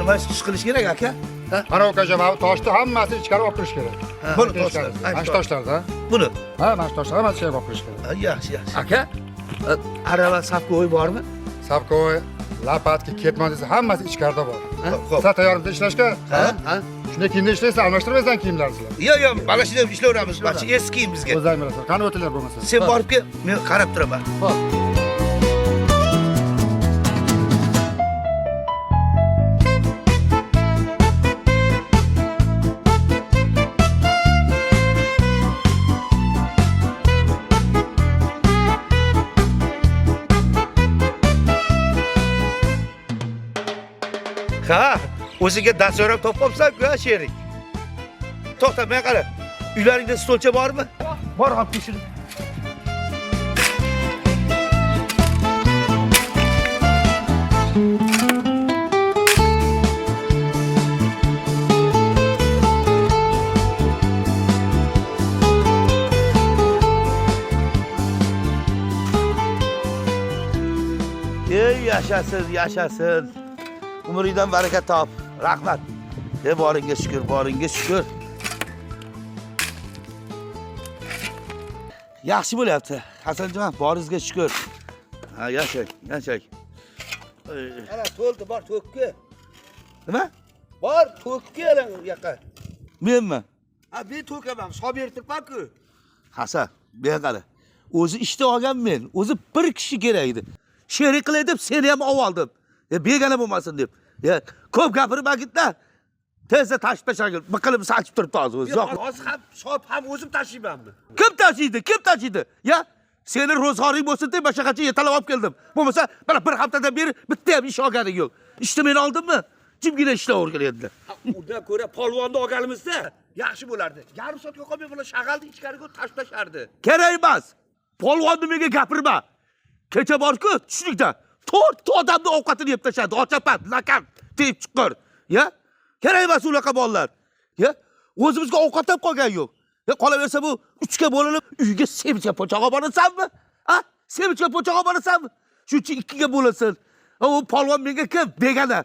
nima ish qilish kerak aka? Ha? Mana ukajon, mana bu toshni hammasini ichkari olib kirish kerak. Buni toshlar. Mana shu toshlarda. Buni. Ha, mana shu toshlar hammasini ichkari olib kirish kerak. Ha, yaxshi, yaxshi. Aka, arava sapkoy bormi? Sapkoy, lapatki, ketmon desa hammasi ichkarida bor. Xo'p. Sen tayyormisiz ishlashga? Ha? Ha? Shunday kiyimda ishlaysan, almashtirmaysan kiyimlarni sizlar. Yo'q, yo'q, mana shunday ishlayveramiz. Mana shu eski kiyim bizga. O'zlaring bilasizlar. Qani o'tinglar bo'lmasa. Sen borib kel, men qarab turaman. Xo'p. Ha, o'ziga dastyor ham topib olibsan-ku, ha, sherik. To'xta, men qara. Uylaringda stolcha bormi? Bor, olib kel shuni. Ey, yashasin, yashasin. Umringdan baraka top. Rahmat. E, boringga shukr, boringga shukr. Yaxshi bo'lyapti. Hasanjon, boringizga shukr. Ha, yashang, yashang. Ana to'ldi, bor to'kki. Nima? Bor to'kki ana u yoqqa. Menmi? Ha, men to'kaman, hisob berib turibman-ku. Hasan, bu yoqqa qara. O'zi ishda olgan men, o'zi bir kishi kerak edi. Sherik qilay deb seni ham oldim. Begona bo'lmasin deb. Ko'p gapirmagin-da. Tezda tashib tashlagin. Biqilim sachib turibdi hozir o'zi. Yo'q. Hozir ham hisob ham o'zim tashiymanmi? Kim tashiydi? Kim tashiydi? Ya, seni ro'zg'oring bo'lsin deb mashaqatga yetalab olib keldim. Bo'lmasa, mana bir haftadan beri bitta ham ish olganing yo'q. Ishni men oldimmi? Jimgina ishlayvergan edilar. Undan ko'ra polvonni olganimizda yaxshi bo'lardi. Yarim soatga qolmay bular shag'alni ichkariga tashib tashlardi. Kerak emas. Polvonni menga gapirma. Kecha bor-ku, tushlikda 4 ta odamni ovqatini yeb tashladi. Ochapat, lakan tep chiqar. Ya? Kerak emas unaqa bolalar. Ya? O'zimizga ovqat ham qolgan yo'q. Ya qolaversa bu 3 ga bo'linib uyga semichka po'choq olib borasanmi? Ha? Semichka po'choq olib borasanmi? Shuncha 2 ga bo'linsin. U polvon menga kim? Begona.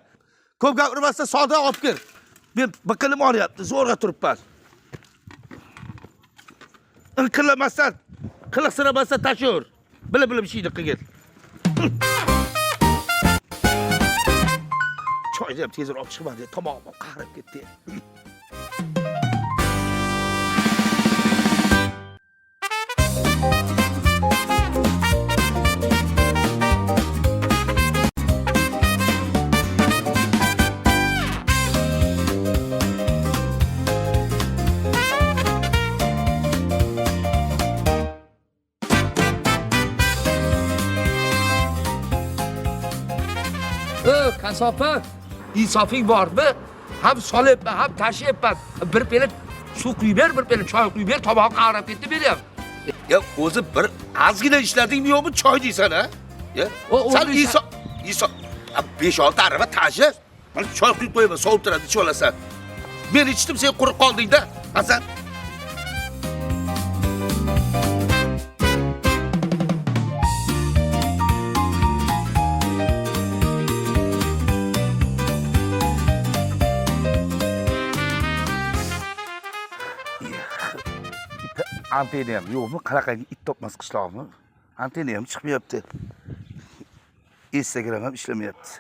Ko'p gapirmasdan sodda olib kir. Men biqilim og'riyapti, zo'rg'a turibman. Inqillamasdan, qiliqsiramasdan tashaver. Bilib-bilib ishingni qilgin. Choyni ham tezroq olib chiqmadi, tomog'im qahrib ketdi. Kasopat, insofing bormi? Ham solyapman, ham tashlayapman. Bir pelit suv quyib ber, bir pelit choy quyib ber, tomog'im qavrab ketdi meni ham. Ya o'zi bir ozgina ishladingmi yo'qmi choy deysan ha? Ya sen inson 5-6 arava tashi. Mana choy quyib qo'yaman, sovib turadi, ichib olasan. Men ichdim, sen qurib qolding-da. Hasan. Antena ham yo'qmi? Qanaqangi it topmas qishloqmi? Antena ham chiqmayapti. Instagram ham ishlamayapti.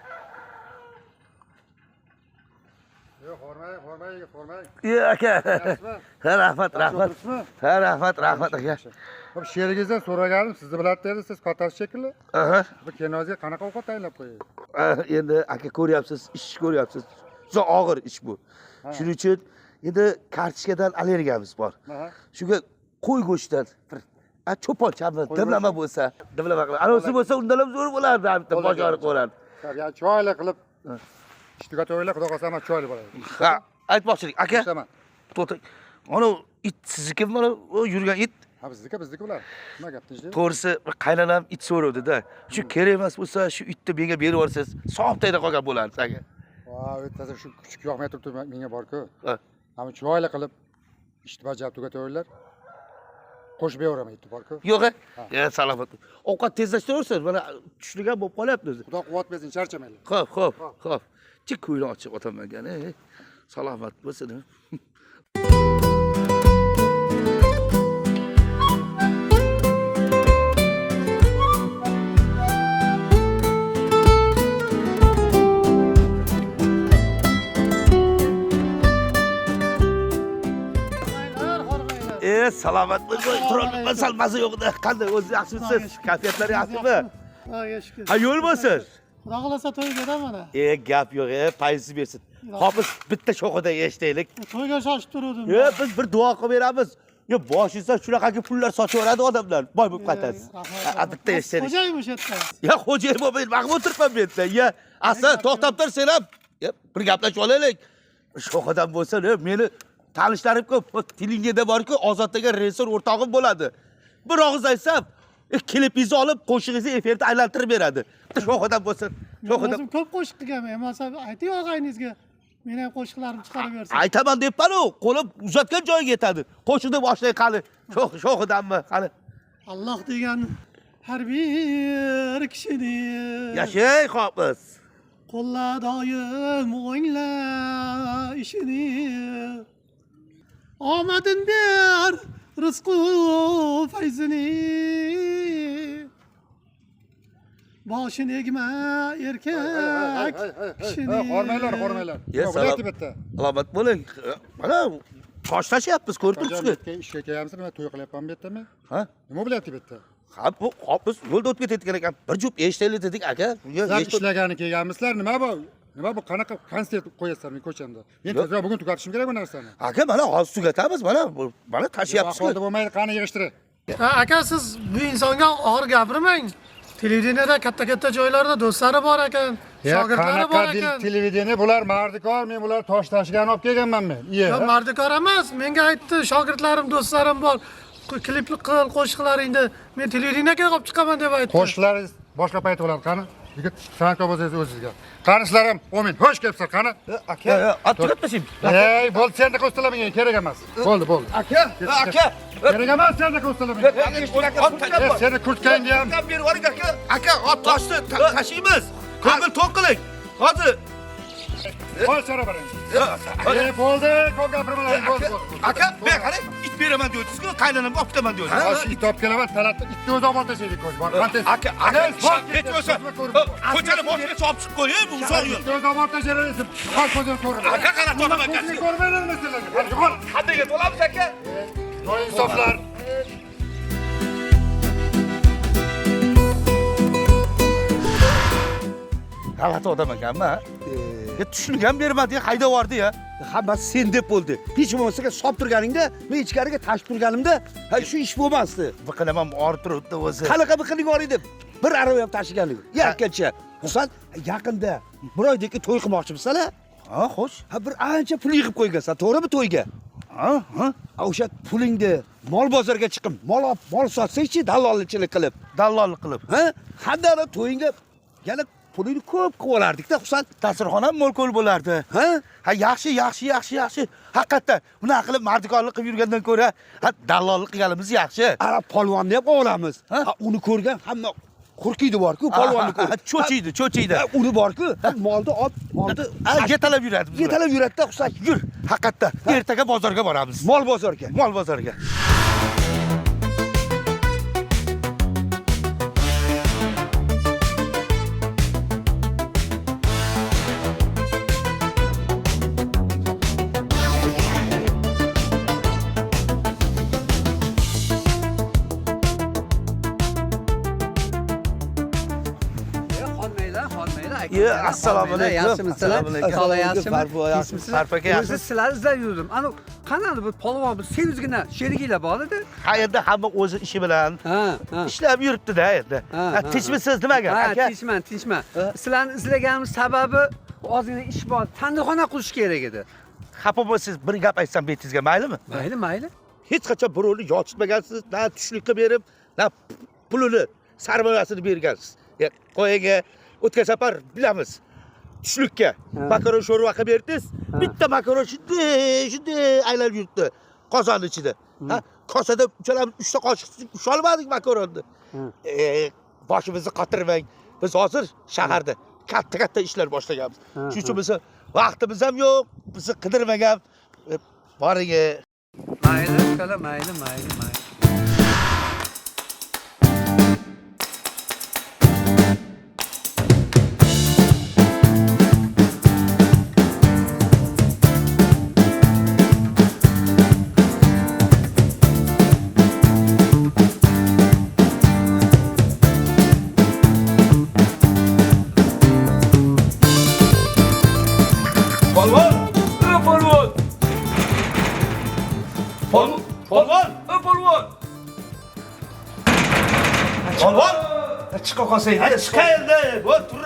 Yo'q, hormang, hormang, yigit, hormang. Aka. Ha, rahmat, rahmat. Ha, rahmat, rahmat aka. Xo'p, sherigingizdan so'raganim, sizni biladi dedi, siz kattasiz shekilli. Aha. Bu kenozga qanaqa ovqat tayinlab qo'yay? Endi aka ko'ryapsiz, ish ko'ryapsiz. Juda og'ir ish bu. Shuning uchun endi kartochkadan allergiyamiz bor. Shunga qo'y go'shtidan bir cho'ponchami, dimlama bo'lsa, dimlama qilib. Ana bo'lsa undan ham zo'r bo'lardi, bitta bojori qo'yardi. Ya'ni chiroyli qilib ish tugatavringlar, xudo xohlasa hamma chiroyli bo'ladi. Ha, aytmoqchilik aka. To'xtang. Ana it sizniki mana u yurgan it. Ha, bizniki, bizniki ular. Nima gap, tinchlikmi? To'g'risi, bir qaynonam it so'rovdi-da. Shu kerak emas bo'lsa, shu itni menga berib yuborsangiz, softayda qolgan bo'lardi aka. Va, o'ttasi shu kuchuk yoqmay turibdi menga bor-ku. Ha. Hamma chiroyli qilib ishni bajarib tugatavringlar. Qo'shib beraverman itni bor-ku. Yo'q, ya salomat. Ovqat tezlashtiraversan, mana tushlik ham bo'lib qolyapti o'zi. Xudo quvvat bersin, charchamanglar. Xo'p, xo'p, xo'p. Chik ko'ngli ochiq odam ekan, salomat bo'lsin. Salomat bo'ling. Turolmayman, salmasi yo'qda. Qanday, o'zi yaxshimisiz? Kayfiyatlar yaxshimi? Xudoga shukr. Ha, yo'l bo'lsin. Xudo xohlasa to'yga mana. Gap yo'q, fayz bersin. Hofiz bitta sho'xida eshitaylik. To'yga shoshib turuvdim. Biz bir duo qilib beramiz. Yo, boshingizdan shunaqangi pullar sochaveradi odamlar. Boy bo'lib qaytasiz. Bitta eshitaylik. Xo'jayim o'sha yerda. Ya, xo'jayin bo'lmay, vaqt o'tiribman bu yerda. Ya, asli to'xtab tur sen ham. Bir gaplashib olaylik. Sho'xidan bo'lsin, meni tanishlarim ko'p. Tilingda bor-ku, Ozod degan rejissor o'rtog'im bo'ladi. Bir og'iz aytsam, klipingizni olib, qo'shig'ingizni efirda aylantirib beradi. Bitta sho'xidan bo'lsin. Sho'xidan. O'zim ko'p qo'shiq qilganman. Masalan, ayting og'ayningizga, men ham qo'shiqlarimni chiqarib bersin. Aytaman debman-u, qo'lim uzatgan joyiga yetadi. Qo'shiqni boshlay qani. Sho'xidanmi? Qani. Alloh degan har bir kishini Yashay Hofiz. Qo'lla doim o'ngla ishini. Omadin ber rizqu fayzini. Boshini egma erkak kishini. Hormanglar, hormanglar. Ya, Nima bo'lyapti bu yerda? Salomat bo'ling. Mana tosh tashlayapmiz, ko'rib turibsiz-ku. Ishga kelyapsizmi, nima to'y qilyapman bu yerdami? Ha? Nima bo'lyapti bu yerda? Ha, bu Hofiz yo'lda o'tib ketayotgan ekan. Bir jup eshitaylik dedik, aka. Sizlar ishlagani kelganmisizlar, nima bu? Nima bu, qanaqa konsert qo'yasizlar men ko'chamda? Men tezroq bugun tugatishim kerak bu narsani. Aka, mana hozir tugatamiz, mana mana tashlayapmiz-ku. Ahvolda bo'lmaydi, qani yig'ishtiring. Aka, siz bu insonga og'ir gapirmang. Televideniyada katta-katta joylarda do'stlari bor ekan, shogirdlari bor ekan. Televideniya bular mardikor, men bular tosh tashigan olib kelganman men. Yo'q, mardikor emas. Menga aytdi, shogirdlarim, do'stlarim bor. Klip qil, qo'shiqlaringni men televideniyaga olib chiqaman deb aytdi. Qo'shiqlaringiz boshqa payt bo'ladi, qani? Yigit, san'atkor bo'lsangiz o'zingizga. Qani sizlar ham, o'min, xush kelibsizlar, qani? Aka, ot tugatmasang. Ey, bo'ldi, sen de ustalar menga kerak emas. Bo'ldi, bo'ldi. Aka, aka. Kerak emas, sen de ustalar menga. Seni kurtkangni ham berib yuboring aka. Aka, ot toshni tashiymiz. Ko'ngil to'q qiling. Hozir Qo'y chora bering. Ey, bo'ldi, ko'p gapirmalaring, bo'ldi. Aka, men qarang, it beraman deyapsiz-ku, qaynonamga olib ketaman deyapsiz. Osh it olib kelaman, talatni itni o'zi olib tashlaydi ko'z. Bor, qanday? Aka, aka, hech bo'lmasa ko'chani boshiga solib chiqib qo'y, bu uzoq yo'l. Itni o'zi olib tashlaydi, xalq ko'zini ko'radi. Aka, qarab to'g'ri Ko'zini ko'rmaydi sizlarga. Hadi yo'qol. Qanday yetib olamiz aka? Noinsoflar. G'alati odam ekanmi? Ya tushlik ham bermadi, haydab yubordi ya. Hammasi sen deb bo'ldi. Hech bo'lmasa solib turganingda, men ichkariga tashib turganimda, ha shu ish bo'lmasdi. Biqinim ham og'rib turibdi o'zi. Qanaqa biqining og'riydi? Bir arava ham tashiganlik. Yakkacha. Husan, yaqinda bir oydagi to'y qilmoqchimisan-a? Ha, xo'sh. Ha, bir ancha pul yig'ib qo'ygansan, to'g'rimi to'yga? Ha, ha. O'sha pulingni mol bozorga chiqib, mol olib, mol sotsang-chi, dallolchilik qilib. Dallollik qilib. Ha? Hamda to'yingga yana pulingni ko'p qilib olardik-da, Husan. Dasturxon ham mo'l-ko'l bo'lardi. Ha? Ha, yaxshi, yaxshi, yaxshi, yaxshi. Haqiqatdan bunaqa qilib mardikorlik qilib yurgandan ko'ra, ha, dallollik qilganimiz yaxshi. Arab polvonni ham olamiz. Ha, uni ko'rgan hamma hurkiydi bor-ku, polvonni ko'rib. Cho'chiydi, cho'chiydi. Uni bor-ku, molni olib, molni yetalab yuradi. Yetalab yuradi-da, Husan. Yur, haqiqatdan ertaga bozorga boramiz. Mol bozorga. Mol bozorga. Assalomu alaykum. Yaxshimisizlar? Sog'lar yaxshimi? Farfa aka yaxshimi? O'zi sizlarni izlab yurdim. Ana qanaqani bu polvon bu sevizgina sheriginglar bor edi. Ha, endi hamma o'zi ishi bilan ishlab yuribdi-da endi. Tinchmisiz nimaga aka? Tinchman, tinchman. Sizlarni izlaganimiz sababi ozgina ish bor. Tandirxona qurish kerak edi. Xafa bo'lsangiz bir gap aytsam betingizga maylimi? Mayli, mayli. Hech qachon birovni yochitmagansiz, na tushlikka berib, na pulini, sarmoyasini bergansiz. Qo'yinga o'tgan safar bilamiz. Tushlikka makaron sho'rva qilib berdingiz, bitta makaron shunday aylanib yuribdi qozonning ichida. Ha, kosada uchalamiz 3 ta qoshiq usholmadik makaronni. Boshimizni qotirmang. Biz hozir shaharda Katta katta ishlar boshlaganmiz. Shuning uchun biz vaqtimiz ham yo'q, bizni qidirmagan. Boring. Mayli, ukalar, mayli, mayli, mayli. Polvon! Polvon! Polvon! Polvon! Polvon! Polvon! Chiqa qolsang, Hadi chiqa endi. Bu tur.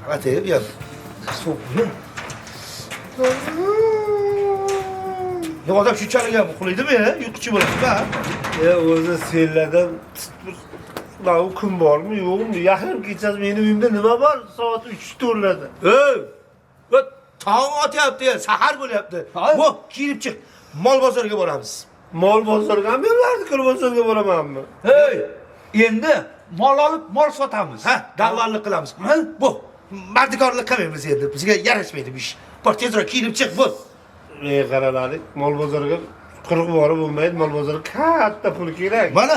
Hadi bu yoq. Yo'q, odam shunchalik ham uxlaydimi? Uyquchi bo'ladimi? O'zi senlardan u kun bormi yo'qmi? Yarim kechasi meni uyimda nima bor? Soat 3 to'rlarda. Ey! Tong otyapti, sahar bo'lyapti. Bu kiyinib chiq. Mol bozoriga boramiz. Mol bozorgami yo mardikor bozorga boramanmi? Hey, endi mol olib mol sotamiz. Ha, dallollik qilamiz. Ha, bu mardikorlik qilmaymiz endi. Bizga yarashmaydi bu ish. Bor, tezroq kiyinib chiq, bu. Ey qaralari, mol bozoriga quruq borib bo'lmaydi, mol bozoriga katta pul kerak. Mana,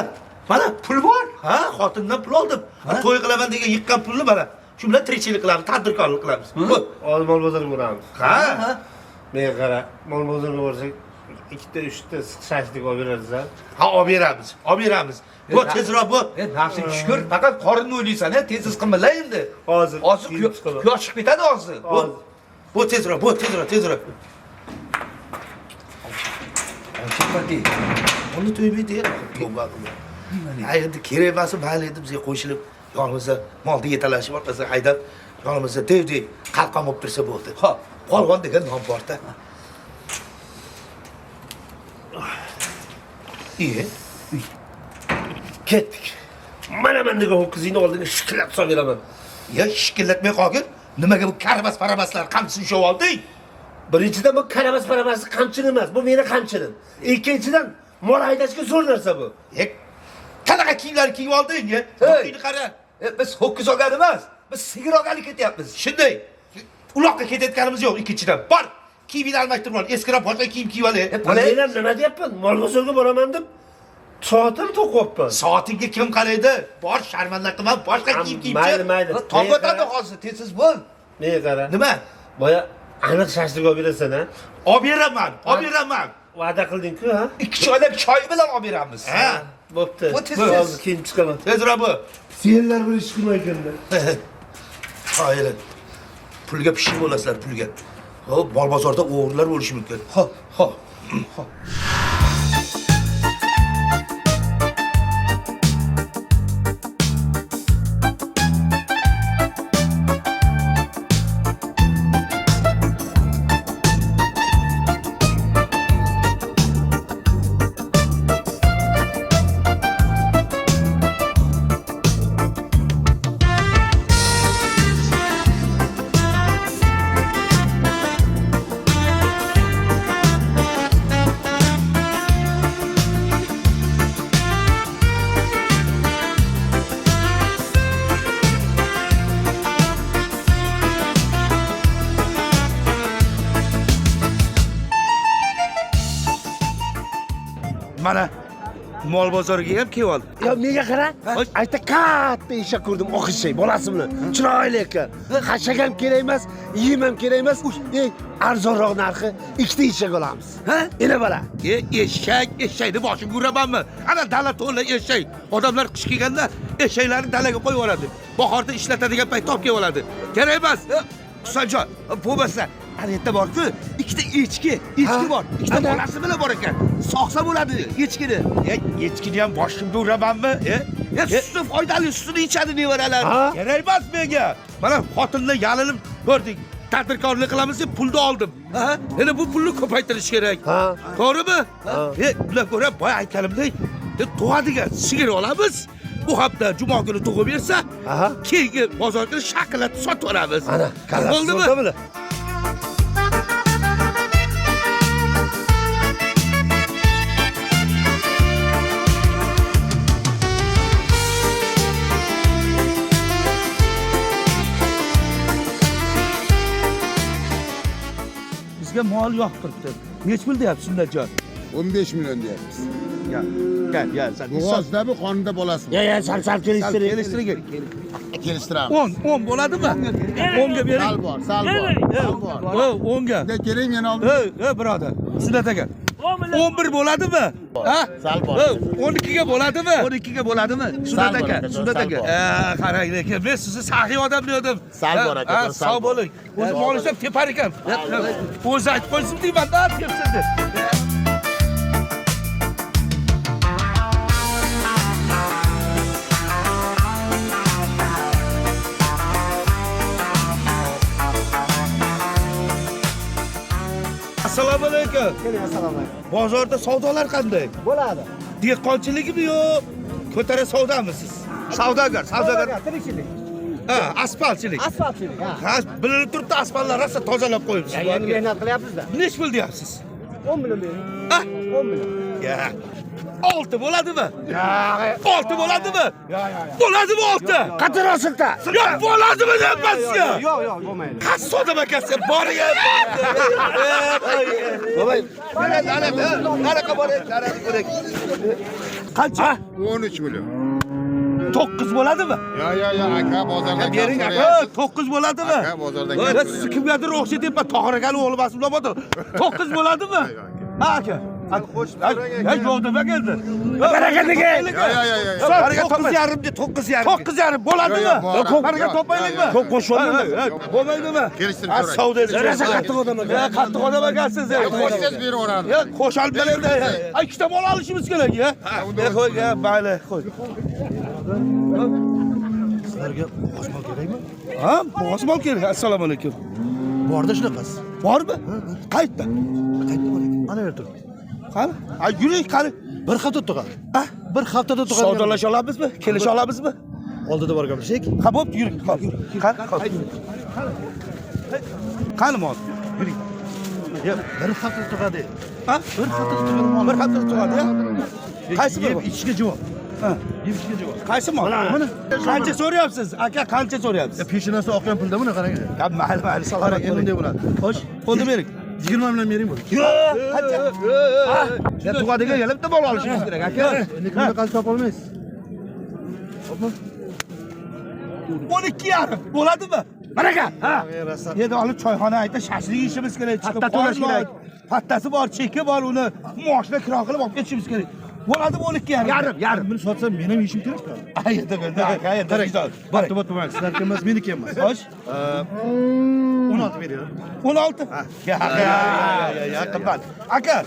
mana pul bor. Ha, xotindan pul oldim. To'y qilaman degan yiqqan pulni mana shu bilan tirikchilik qilamiz, tadbirkorlik qilamiz. Bu. Hozir mol bozoriga boramiz. Ha, Men qara, mol bozoriga borsak ikkita, uchta shashlik olib berarsan. Ha, olib beramiz, olib beramiz. Bu tezroq bu. Nafsing shukur, faqat qorinni o'ylaysan, tez-tez qilma endi. Hozir Hozir quyosh chiqib ketadi hozir. Bu, bu tezroq, bu tezroq, tezroq. Uni to'ymaydi, tavba qilma. Ha, endi kerak emas, mayli endi bizga qo'shilib yonimizda molni yetalashib orqasidan haydab yonimizda dev-dev qalqon bo'lib tursa bo'ldi. Ha, polvon degan nom bor-da. Iye. Ketdik. Mana men degan ho'kizingni oldinga shikillab solib beraman. Ya shikillatmay qolgin. Nimaga bu karamas paramaslar qamchisini ushlab olding? Birinchidan bu karamas paramasni qamchin emas, bu meni qamchinim. Ikkinchidan mol haydashga zo'r narsa bu. Qanaqa kiyimlar kiyib olding? Hey! Qara. Biz ho'kiz olgan emas, biz sigir olgani ketyapmiz. Shunday. Uloqqa ketayotganimiz yo'q ikkinchidan. Bor, kiyimingni almashtirib ol. Eskiroq boshqa kiyim kiyib ol. Men ham nima deyapman? Mol bozorga boraman deb soatim to'qiyapman. Soatingga kim qaraydi? Bor, sharmanda qilma, boshqa kiyim kiyib Mayli, mayli. Tong otadi hozir, tez-tez bo'l. Menga qara. Nima? Boya aniq shashlik olib berasan, ha? Olib beraman, olib beraman. Va'da qilding-ku, ha? 2 choynak choy bilan olib beramiz. Ha, bo'pti. Bu tez-tez. Hozir kiyinib chiqaman. Tezroq bu. Senlar bir ish qilmay ekanda. Choyli. Pulga pishib bo'lasizlar, pulga. Xo'p, mol bozorda o'g'rilar bo'lishi mumkin. Xo'p, xo'p. Xo'p. Mana mol bozoriga ham kelib oldim. Ya menga qara, ayta katta eshak ko'rdim, oq eshak, bolasi bilan. Chiroyli ekan. Xashak ham kerak emas, yem ham kerak emas. Eng arzonroq narxi ikkita eshak olamiz. Ha? Ena bola. Eshak, eshakni boshimga uramanmi? Ana dala to'la eshak. Odamlar qish kelganda eshaklarni dalaga qo'yib yuboradi. Bahorda ishlatadigan payt topib kelib oladi. Kerak emas. Husanjon, bo'lmasa ana yerda bor-ku, ikkita echki, echki bor. Ikkita bolasi bilan bor ekan. Sog'sa bo'ladi echkini. Echkini ham boshimga uramanmi? Sutni foydali, sutini ichadi nevaralar. Kerak emas menga. Mana xotinni yalinib ko'rdik. Tadbirkorlik qilamiz deb pulni oldim. Endi bu pulni ko'paytirish kerak. To'g'rimi? Bundan ko'ra boya aytganimdek, tug'adigan sigir olamiz. Bu hafta juma kuni tug'ib bersa, keyingi bozor kuni shaqillatib sotib yuboramiz. Ana, bo'ldimi? Sizga mol yoqib turibdi. Nechi pul deyapsiz Sunnatjon? 15 million deyapmiz. Gel, gel, gel. Sen Bo'g'ozda bu qonunda bolasi bor. Ya, sal sal kelishtiring. Kelishtiring. Kelishtiramiz. 10, 10 bo'ladimi? 10 ga bering. Sal bor, sal bor. Sal bor. O, 10 ga. Bunga keling men oldim. Ey, ey birodar, Sunnat aka. 11 bo'ladimi? Ha? Sal bor. Ey, 12 ga bo'ladimi? 12 ga bo'ladimi? Sunnat bor aka, aka, Sunnat sal aka. bor. Qarang lekin men sizni saxiy odam dedim. Sal bor aka, Ha, sal sog' bor. bo'ling. O'zi mol ishlab tepar ekan. O'zi aytib qo'ysin deyman, da tepsin deb. Assalomu alaykum. Assalomu alaykum. Bozorda savdolar qanday? Bo'ladi. Dehqonchiligimi yo ko'tara savdomisiz? Savdogar, savdogar. Tirikchilik. Ha, asfaltchilik. Asfaltchilik, ha. Ha, bilinib turibdi asfaltlar rosa tozalab qo'yibsiz. Endi mehnat qilyapmiz-da. Nechi pul deyapsiz? 10 million bering. Ha? 10 million. Ya. 6 bo'ladimi? 6 bo'ladimi? Bo'ladimi 6? Qattiqroq silta. Yo'q, bo'ladimi deyapman sizga. Yo'q, yo'q, bo'lmaydi. Qaysi sodam ekansan? Boring. Boboy, ana, anaqa boring, anaqa boring. Qancha? 13 million. 9 bo'ladimi? Yo, yo, yo, aka bozordan Bering, kam Ha, so'rayapsiz. 9 bo'ladimi? Aka bozordan Ha, kam sizni kimgadir o'xshatyapman, Tohir akani o'g'li emasmi mabodo. 9 bo'ladimi? Ha, aka. Ha, yo'q demak endi. Baraka degin. Yo, yo, yo, yo. Baraka 9,5 de, 9,5. 9,5 bo'ladimi? Yo'q, yo'q, bor. Baraka Yo'q, topaylikmi? yo'q, Ko'p qo'shyapman. Bo'lmaydimi? Kelishtirib Ha, ko'raylik. savdo Rosa qattiq odam ekan. Ya, qattiq odam ekansiz. Qo'shsangiz beraverardim. Ya, qo'shalib endi. Ha, ikkita mol olishimiz kerak, ya. Ya, qo'y, ya, mayli, qo'y. Sizlarga bo'g'oz mol kerakmi? Ha, bo'g'oz mol kerak. Assalomu alaykum. Borda shunaqasi. Bormi? Qayerda? Qayerda bor ekan? Mana bu yerda turibdi. Qani? Ha, yuring, qani. Bir hafta tug'adi. Ha? Bir haftada tug'adi. Savdolasha olamizmi? Kelisha olamizmi? Oldida bor gaplashaylik. Ha, bo'pti, yuring. Hop, qani, hop. Qani mol? Yuring. Bir haftada tug'adi. Ha? Bir haftada tug'adi mol. Bir haftada tug'adi, ya? Qaysi Yeb bir? ichishga javob. Ha. Yeb ichishga javob. Qaysi mol? Mana. Qancha so'rayapsiz? Aka, qancha so'rayapsiz? Peshonasi oqqan pulda buni qarang. Ya, mayli, mayli, salomat Qarang, endi bo'ling. bunday bo'ladi. Xo'sh, qo'lni bering. 20 million bering bo'ldi. Yo'q, qancha? Ya tug'adigan yana bitta mol olishimiz kerak, aka. Endi bunaqasi topa olmaysiz. 12,5 bo'ladimi? Baraka. Ha. Endi olib choyxona ayta shashlik yeyishimiz kerak, chiqib Patta to'lash qorni kerak. och, Pattasi bor, cheki bor, uni moshina kiro qilib olib ketishimiz kerak. Bo'ladimi 12,5? Yarim, yarim. Buni sotsam men ham yeyishim kerak. Qayerda endi, qayerda? Qarang, bo'pti, bo'pti, mayli. Sizlarniki emas, meniki emas. Xo'sh, 16 bering. 16. Ya, ya, ya, ya, qimmat. Aka,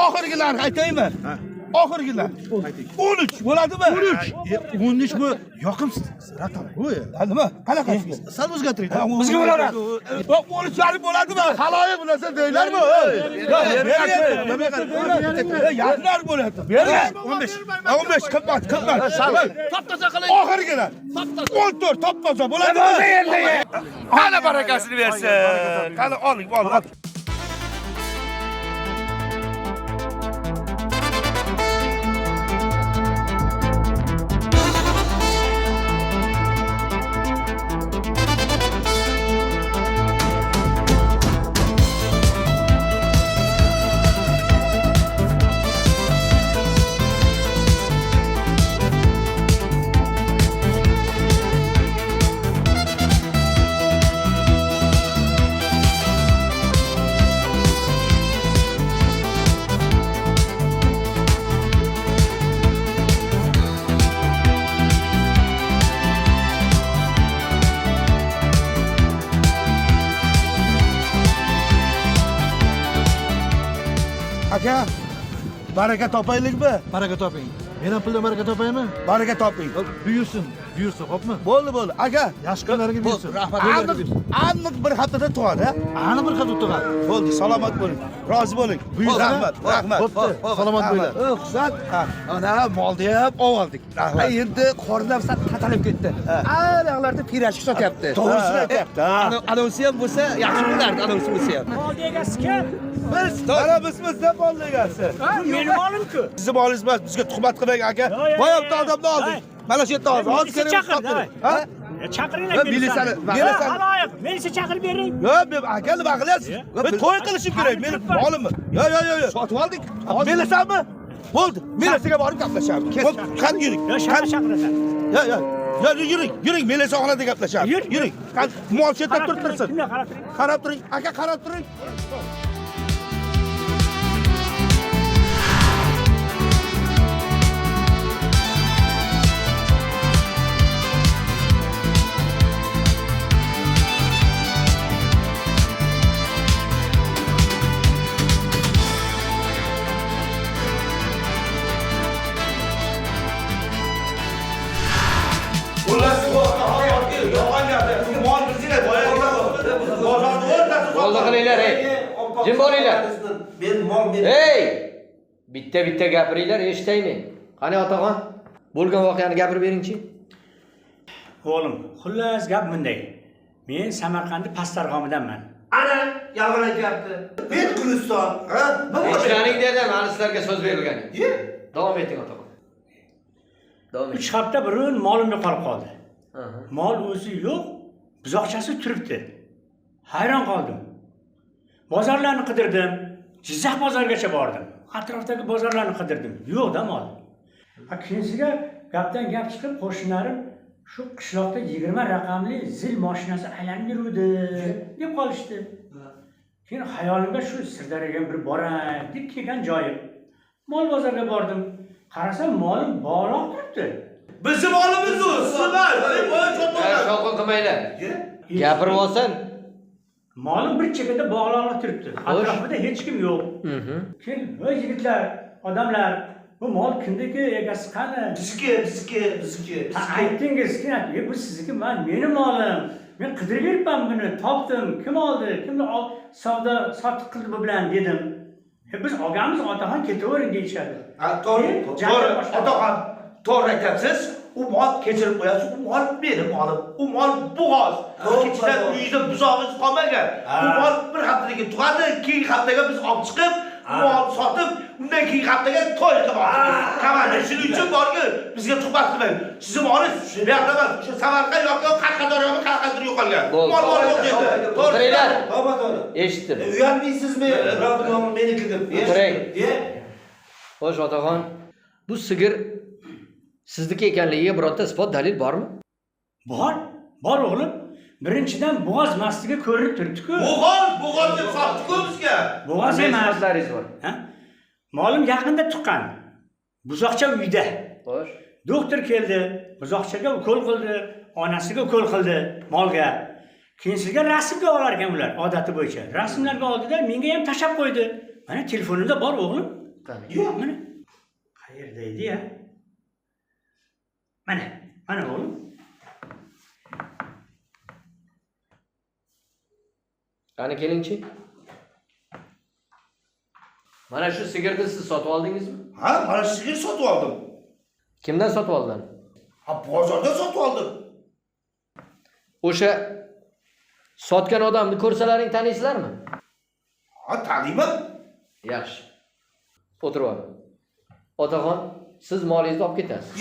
oxirgi narx aytaymi? Oxirgi narx. 13 bo'ladimi? 13. 13 bu yoqimsiz raqam bu. Ha, nima? Qanaqasiga? Sal o'zgartiring. Bizga bo'laveradi. 13,5 bo'ladimi? Haloyiq bu narsa deylarmi? Yarimlar bo'lyapti. Bering. 15. 15 qimmat, qimmat. Top-toza qiling. Oxirgilar. 14 top-toza bo'ladimi? Qani barakasini bersin. Qani oling, oling. Aka, baraka topaylikmi? Baraka toping. Men ham puldan baraka topaymi? Baraka toping. Buyursin, buyursin, xo'pmi? Bo'ldi, bo'ldi. Aka, Yaxshi kunlarga buyursin. Rahmat. Aniq, aniq bir haftada tug'adi, ha? Ani bir hafta tug'adi. Bo'ldi, salomat bo'ling. Rozi bo'ling. Buyursin. Rahmat, rahmat. Bo'pti. Salomat bo'linglar. Husan, Ha. ana molni ham oldik. Rahmat. Endi qornim sal tatalib ketdi. Anayoqlarda pirashki sotyapti. To'g'risini aytyapti, ha. Anonsi ham bo'lsa yaxshi bo'lardi, anonsi bo'lsa ham. Mol egasi kim? Biz, mana bizmiz-da mol egasi. Meni molim-ku. Sizni molingiz emas, bizga tuhmat qilmang aka. Yo, yo, Boya bitta yo, yo. odamni oldik. Mana shu yerda hozir. Hozir Bizni kerak chaqir, Ha? Chaqiringlar Ha, milisani. Ha, Xaloyiq, milisa chaqirib bering. Yo'q, men aka nima qilyapsiz? Men to'y qilishim kerak, meni molimni. Yo'q, yo'q, yo'q, yo'q. Sotib oldik. Milisanmi? Bo'ldi. Milisaga borib gaplashamiz. Bo'ldi, qani yuring. Yo, shahar chaqirasan. Yo'q, yo'q. Yo'q, yuring, yuring, milisaxonada gaplashamiz. Yur. Yuring. Qani mol chetda Qarab turib turing, tursin. kimlar qarab turing. Qarab turing, aka qarab turing. Xullas, bu yolg'on gapir. Mol bizga boya bozorni o'rtasida Bo'ldi qilinglar, ey. Jim bo'linglar. Men mol men. Ey! Bitta bitta gapiringlar, eshitaymi? Qani otaxon? Bo'lgan voqeani gapirib beringchi. O'g'lim, xullas gap bunday. Men Samarqandning Pastdarg'omidanman. Ana yolg'on aytyapti. Men Guliston, ha? Eshlaring dedim, hali sizlarga so'z berilgan. Davom eting otaxon. Davom eting. 3 hafta burun molim yo'qolib qoldi. Aha. Mol o'zi yo'q, buzoqchasi turibdi. Hayron qoldim. Bozorlarni qidirdim. Jizzax bozorigacha bordim. Atrofdagi bozorlarni qidirdim. Yo'q-da mol. Ha, keyinsiga gapdan gap chiqib qo'shnilarim shu qishloqda 20 raqamli zil mashinasi aylanib yuruvdi deb qolishdi. Keyin xayolimga shu Sirdaryoga bir boray deb kelgan joyim. Mol bozorga bordim. Qarasam molim bog'loq turibdi. Bizim molimiz u, siz emas. Men boya sotib Ya, oldim. Shovqin qilmanglar. Gapirib olsin. Molim bir chekkada bog'loqli turibdi. Atrofida hech kim yo'q. Keyin "Voy yigitlar, odamlar, bu mol kimniki, egasi qani?" Bizniki, bizniki, bizniki. Ha, aytdingiz, keyin aytdi, "E, bu sizniki, meni molim. Men qidirib yuribman buni, topdim. Kim oldi? Kim savdo sotiq qildi bu bilan?" dedim. E, biz olganmiz, otaxon ketavering deyishadi. Ha, to'g'ri, Keyin to'g'ri. janjal boshlandi. Otaxon, to'g'ri aytyapsiz. U mol kechirib qo'yasiz, u mol meni molim. U mol bo'g'oz. Ikkinchidan uyida buzog'ingiz qolmagan. U mol bir haftadan keyin tug'adi, keyingi haftaga biz olib chiqib, mol sotib, undan keyingi haftaga to'y qilib oldik. Kamanda shuning uchun borki, bizga tuhmat qilmang. Sizni molingiz bu yoqda emas, o'sha Samarqand yoki Qashqadaryomi qayerdadir yo'qolgan. Bo'ldi. Mol mol yo'q dedi. To'g'ri. O'tiringlar. To'g'ri, to'g'ri. Eshitdim. Uyalmaysizmi? Birovning moli meniki deb. O'tiring. Ye. Xo'sh otaxon, bu sigir sizniki ekanligiga birorta isbot dalil bormi? Bor, bor o'g'lim. Birinchidan bo'g'oz masligi ko'rinib turibdi-ku. Bo'g'oz, bo'g'oz deb sotdi-ku bizga. Bo'g'oz Qanday emas. isbotlaringiz bor? Ha? Molim yaqinda tuqqan. Buzoqcha uyda. Xo'sh. Doktor keldi, buzoqchaga ukol qildi, onasiga ukol qildi molga. Keyin sizga rasmga olar ekan ular odati bo'yicha. Rasmlarga oldida menga ham tashab qo'ydi. Mana telefonimda bor o'g'lim. Qani? Mana. Qayerda edi ya? Mana, mana o'g'lim. Qani kelingchi. Mana shu sigirni siz sotib oldingizmi? Ha, mana shu sigir sotib oldim. Kimdan sotib oldin? Ha, bozorda sotib oldim. O'sha sotgan odamni ko'rsalaring taniysizlarmi? Ha, taniyman. Yaxshi. O'tirib ol. Otaxon, siz molingizni olib ketasiz.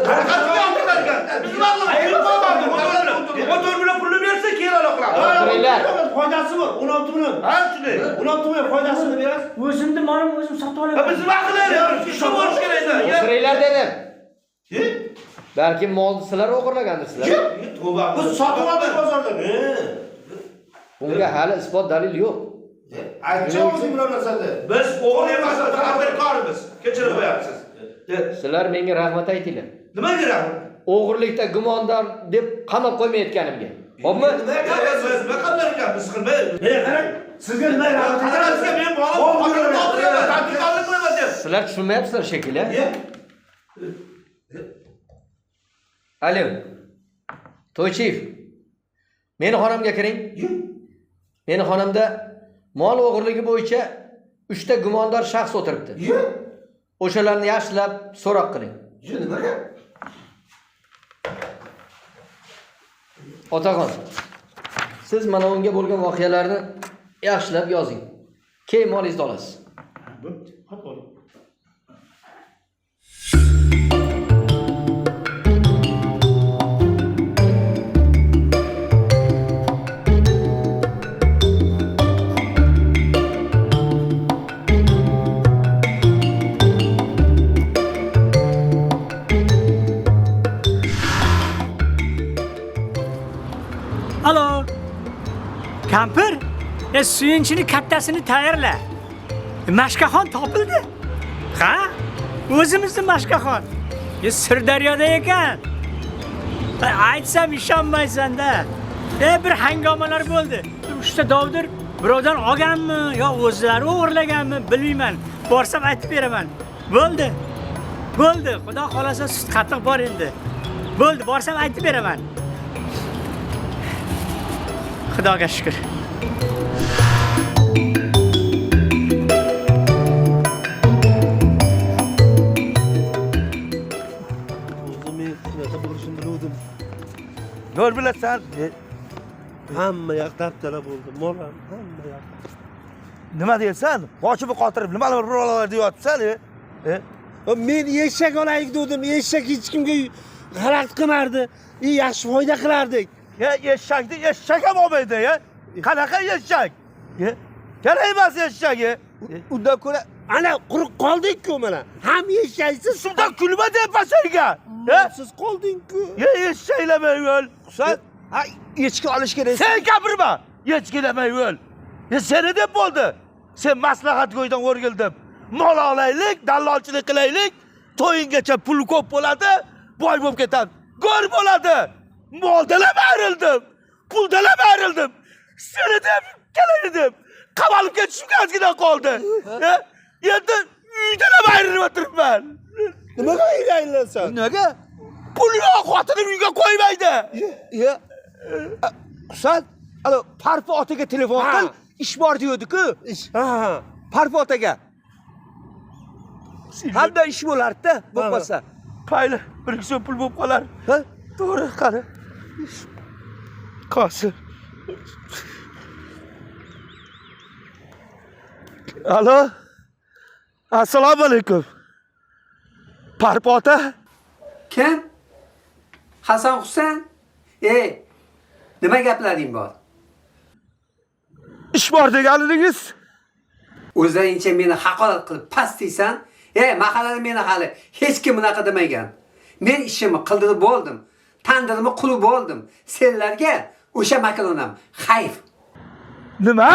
Qanaqa ekan? Biz nima qilamiz? 14 million pulni bersa, keyin aloqalamiz. O'tiringlar. Foydasi bor, 16 million. Ha, shunday. 16 million foydasini berasiz. O'zimni molim o'zim sotib Ha, olaman. biz nima qilaylik? Shu bo'lish kerak edi. O'tiringlar dedim. Ye? Balki molni sizlar o'g'irlagandirsizlar. Tavba. Biz sotib oldik bozordan. Bunga hali isbot dalil yo'q. Aytchi o'zing biror narsani. Biz o'g'ri emas, tadbirkormiz. Kechirib qo'yapsiz. Sizlar menga rahmat aytinglar. Nimaga rahmat? O'g'irlikda gumondor deb qamab qo'ymayotganimga. Xo'pmi? Nima qillar ekan? Biz qilmaymiz. Menga qarang, sizga nima rahmat? Qarang, men molim o'tiraman, tadbirkorlik qilaman deb. Sizlar tushunmayapsizlar shekilli. Alo. To'ychiyev. Meni xonamga kiring. Meni xonamda mol o'g'irligi bo'yicha 3 ta gumondor shaxs o'tiribdi. O'shalarni yaxshilab so'roq qiling. Nimaga? Otaxon, siz mana unga bo'lgan voqealarni yaxshilab yozing. Keyin molingizni olasiz. Bo'pti, hop o'g'lim. Suyunchini kattasini tayyorla. Mashkaxon topildi. Ha? O'zimizni Mashkaxon. Sirdaryoda ekan. Aytsam ishonmaysan-da. Bir hangomalar bo'ldi. 3ta dovdir birovdan olganmi yo o'zlari o'g'irlaganmi bilmayman. Borsam aytib beraman. Bo'ldi. Bo'ldi. Xudo xolasa sut qatiq bor endi. Bo'ldi, borsam aytib beraman. Xudoga shukr. O'zi men shunaqa bo'lishini biluvdim. Gör bilasan. Hamma yoq dabdala bo'ldi. Mol ham hamma yoq. Nima deysan? Boshimni qotirib, nimalar birodarlar deyapsan? Men eshak olaylik dedim. Eshak hech kimga xalaqit qilmardi. Yaxshi foyda qilardik. Ya eshakni eshak ham olmaydi ya. Qanaqa eshak? Kerak emas eshak. Undan ko'ra ana quruq qoldik-ku mana. Ham eshaksiz, Shundan kulma deyapman senga. siz qolding-ku. Ya eshaklamay o'l. Husan, ha, echki olish kerak. Sen gapirma. Echkilamay o'l. Ya seni deb bo'ldi. Sen maslahatgo'ydan o'rgildim. Mol olaylik, dallolchilik qilaylik, to'yingacha pul ko'p bo'ladi, boy bo'lib ketadi. Go'r bo'ladi. Moldan ham ayrildim. Puldan ham ayrildim. Seni deb kelay dedim. Qamalib ketishimga ozgina qoldi. Endi uydan ham ayrilib o'tiribman. Nimaga uyga ayrilasan? Nimaga? Pul yo'q, xotinim uyga qo'ymaydi. Ya. Husan, alo, Parpi otaga telefon qil, ish bor deyodi-ku. Ha, ha. Parpi otaga. Hamda ish bo'lardi-da, bo'lmasa. Mayli, 1-2 so'm pul bo'lib qolar. Ha? To'g'ri, qani. Qosim. Alo. Assalomu alaykum. Parpi ota. Kim? Hasan Husan? Ey, nima gaplaring bor? Ish bor deganidingiz? O'zlaringcha meni haqorat qilib past deysan? Ey, mahallada meni hali hech kim bunaqa demagan. Men ishimni qildirib bo'ldim. Tandirimni qulib bo'ldim. Senlarga o'sha makalonam hayf. Nima?